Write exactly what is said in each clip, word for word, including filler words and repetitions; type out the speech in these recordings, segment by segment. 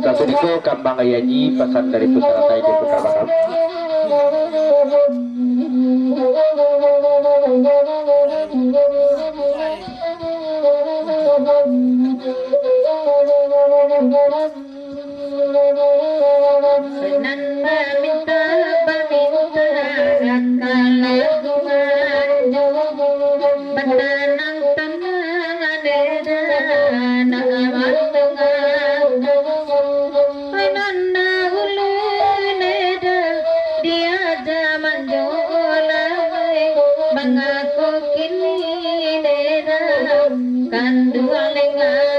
Tapi ko kambang ayah Ji, pasan dari pusaratai di Putra Bakam. Nan maminta-paminta, kalah manjo, batanang-tanang, neda nak mandanga. Nan dahulu neda diaja manjo lai, mangako kini neda kanduang lengah?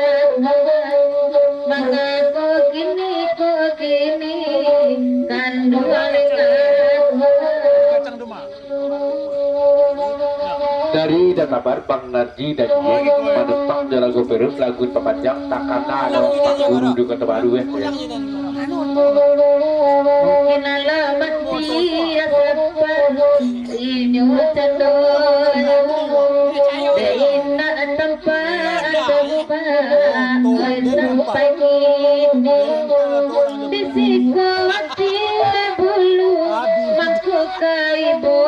Mangako kini ko kini kanduang lengah? Dari Databar, Bang Narji dan Ye, manumpang jo lagu Perus, lagu papanjang, takana lo Pak Guru di Kota Baru, eh. Kinalah mati asapa inyo candonyo, dek indak tampak-tampak, oi sampai kini. Di siko ati bulu, mangko ka ibo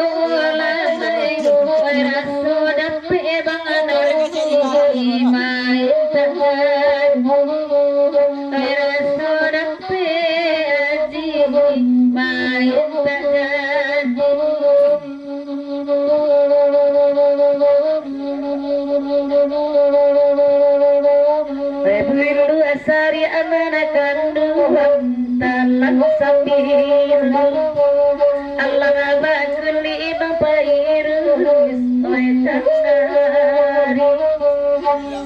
lai, oi raso dapek bang Narji, main tangan. Oi raso dapek Aji, main tangan. Rindu asari anak kanduang talang sambilu. Alang bakulik bapairus, oi tanari.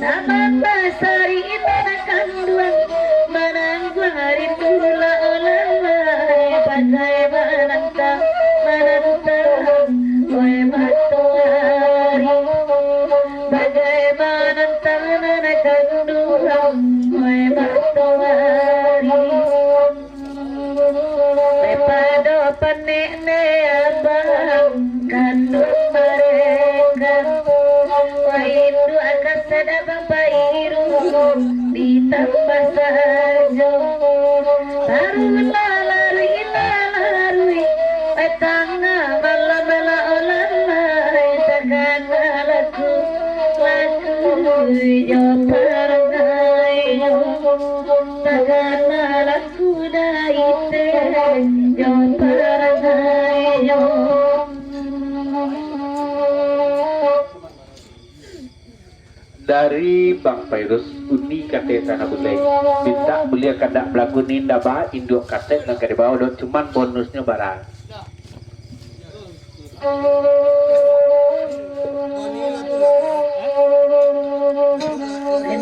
Saban basari anak kanduang, manangguang rindu lah olah lai, bagai manantang, manantang, oi matahari. Bagai manantang nan kanduang, oi matahari. Daripada panek ne abang kanduang mareka, oi induak kasada bapairus ditambah sajo. Taruih lah laruih lah laruih, oi tangah malam lah olah lai, takana laku, laku jo parangai, takana laku daite jo parangai. Dari Bang Fairuz, uni kato tanah bulek. Mintak buliah kandak balagu ni ndak ba induak kaset nan ka dibawa doh, cuman bonusnyo bara.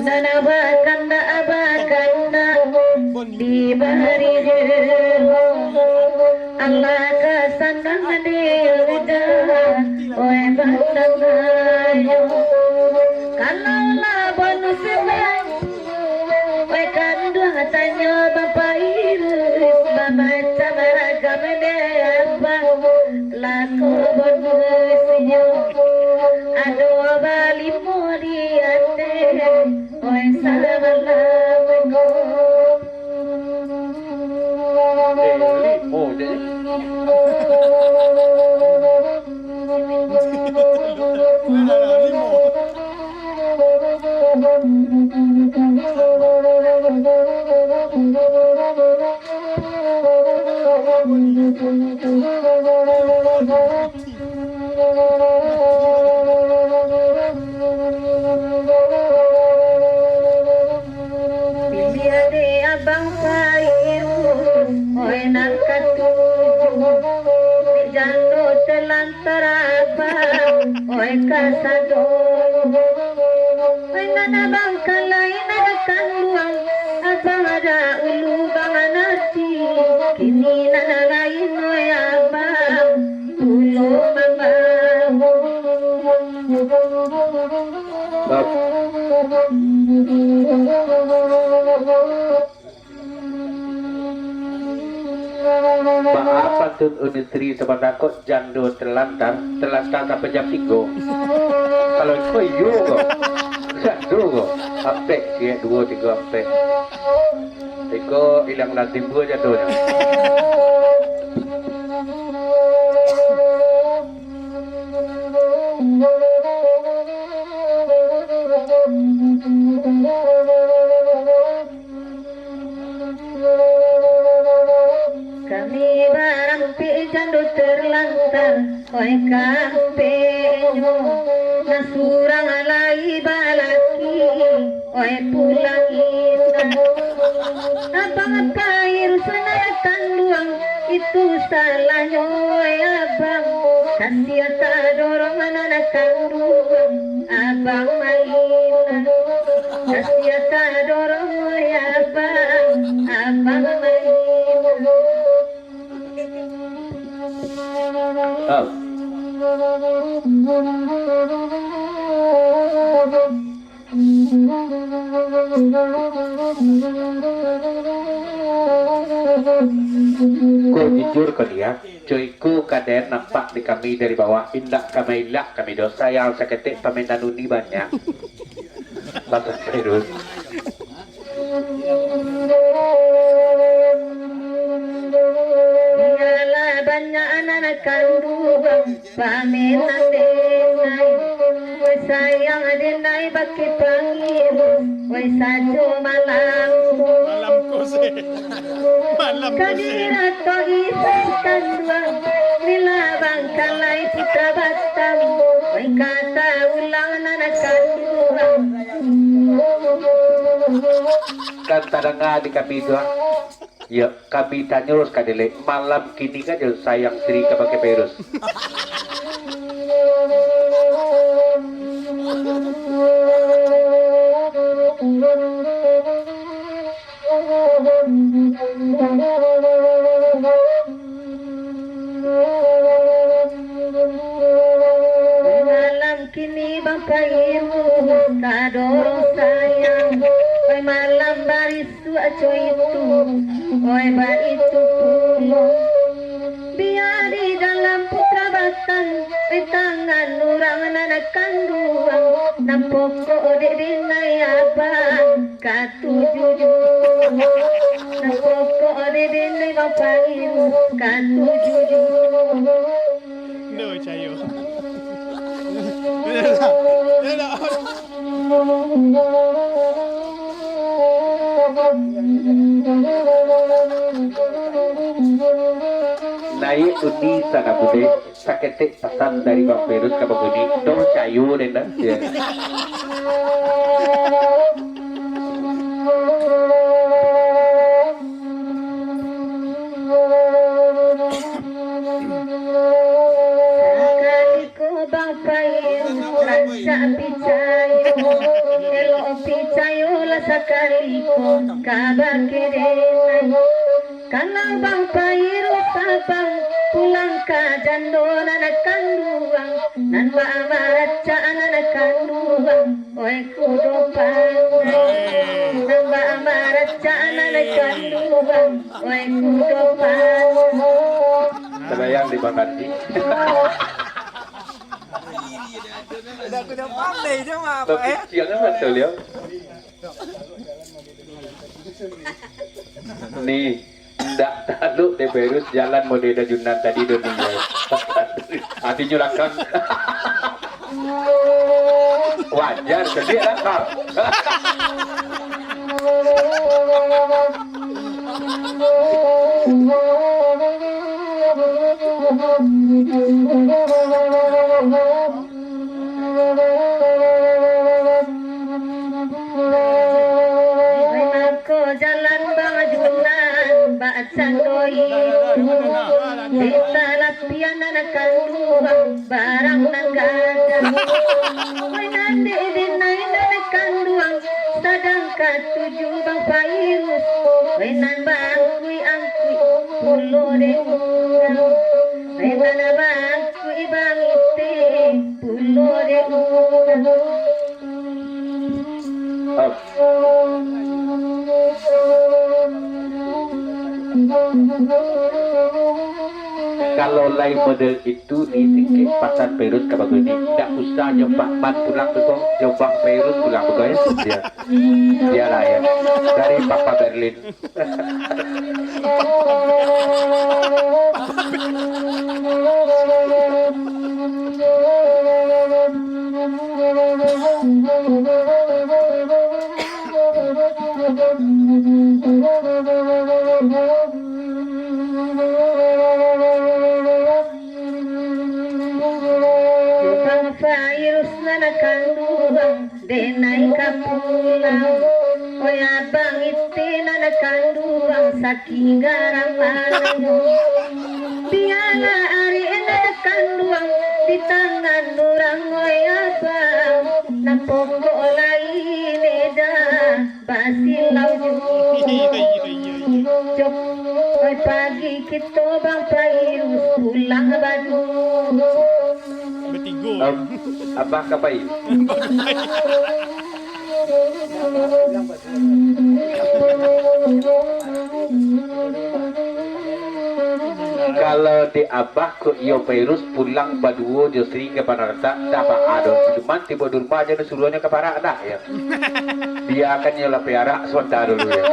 Nan bakandak, bakandak dibari. Alah ka sandang di uda, oi batangah yo. Kalau lah bonus, oi kanduang tanyo bapairus, bamacam ragam dek abang, lako bonusnyo ado balimo di ateh, oi samalam ko. Eh, limo je. Piliah dek abang Fairuz, oi nan katuju, dek jando telantar abang, oi kasado. Oi nan abang kalai nan kanduang, abang ada ulu bang anati, kini nan lain, oi abang. Baa pantun Uni Sri sabanta ko jando telantar, telantar sampai jam tigo. Kalau iko iyo ko, jando ko, ampek, ciek, duo, tigo, ampek. Iko ilang nan timbua jadonyo. Kami barampik jando terlantar, oi kampeknyo, nan surang lai balaki, oi pulang indak. Abang Pairus nan kanduang, itu salahnyo, oi abang, kasiah tadorong nan kanduang. Abang Maina, kasiah tadorong, oi abang, abang Maina. Ah. Ko jujur ko dia. Cuiku kaden nampak di kami dari bawah, indak kami ilak kami doh, sayang saketek pamenan uni banyak. Bapak Khairul. Bialah banyak anak kanduang, pamenan denai. Weh sayang denai bakeh pangiru. Woi sajo malam ko. Malam ko se. Malam ko se. Kadirato isan kanduang, bila bangkalai puta Batam. Woi kata ulang nan kanduang. Kan tadanga di kami tu, ah. Yo, kami tanyo sakali lai, malam kini kan jo sayang Sri kabake Pairus. Malam kini Bang Pairus tadorong sayang, oi malam bari suak co itu, oi baitu pulo. Bia di dalam putra Batam, oi tangan urang nan kanduang, nan pokok dek dinai abang katuju juo. Nan pokok dek dinai Bang Pairus katuju juo. Ndak cayo. Naiak uni sana bude, saketek pasan dari Bang Pairus ka Bang Uni. Doh cayo den dah. Ya. Sakali ko Bang Pairus rancak picayo, elok picayolah sakali ko kabake denai. Kalau Bang Pairus abang pulang ka jando nan kanduang, nan bak maracak nan kanduang, oi kudo pangai. Nan bak maracak nan kanduang, oi kudo pangai. Tabayang di Bang Andi. Dah kudo pandai je mah, Pak, eh. Siang kan mantap, Liau. Ni, ndak taluk dek Pairus jalan model Dajunan tadi tu ni, ya. Artinyo lakang. Wajar, caliak lakang. Mangko jalan Bang Junan, bak cando itu, di talapian nan kanduang, barang nan gadang. Wai nan dek dinai nan kanduang, sadang katuju Bang Pairus. Wai nan baangkuik-angkuik pulo dek urang. Wai nan baangkuik bangiteh pulo dek urang. Kalau lai model itu, ni sikit pasan Fairuz ka baguni. Ndak usah jo Pak Man pulang tu ko, jo Bang Fairuz pulang tu ko, ya. Ya. Bialah, ya. Dari Papa Berlin. Bang Fairuz nan kanduang, denai ka pulang. Oi abang iti nan kanduang, sakik garam aranyo. Bialah ari nan kanduang di tangan urang, oi abang, nan pokok lai beda. Basilau juo. Cok, oi pagi kito Bang Fairuz pulang baduo. Batigo. Ab-, Abah ka pai. Kalau di Abah ko iyo Fairuz pulang baduo jo Sri ka Padang Rantak, ndak baa doh. Cuman tibo di rumah aja suruahnyo ka parak dak, ya. Biakan inyo lah piarak sabanta dulu, ya.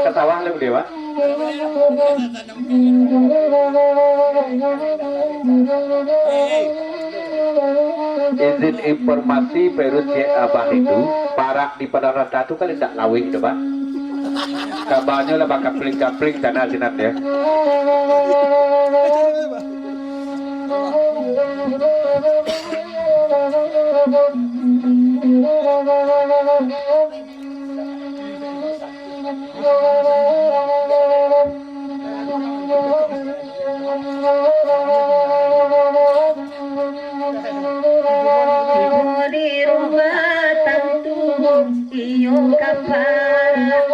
Ka sawah lah buliau, Pak. Izin informasi, Fairuz, cek Abah itu, parak di Padang Rantak tu kan indak laweh tu, Pak. Kabanyo lah bakapling-kapling tanah sinan, ya. Di rumah tantu iyo ka parak,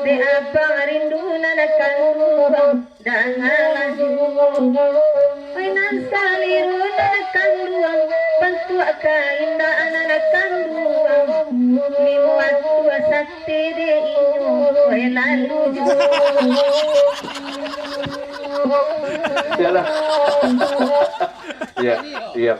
dek abang rindu nan kanduang, dangalah juo. Oi nan saliru nan kanduang, bantuak ka indak nan kanduang, limbah tu sati dek inyo, oi lalu juo. Iyolah. Iya, iya.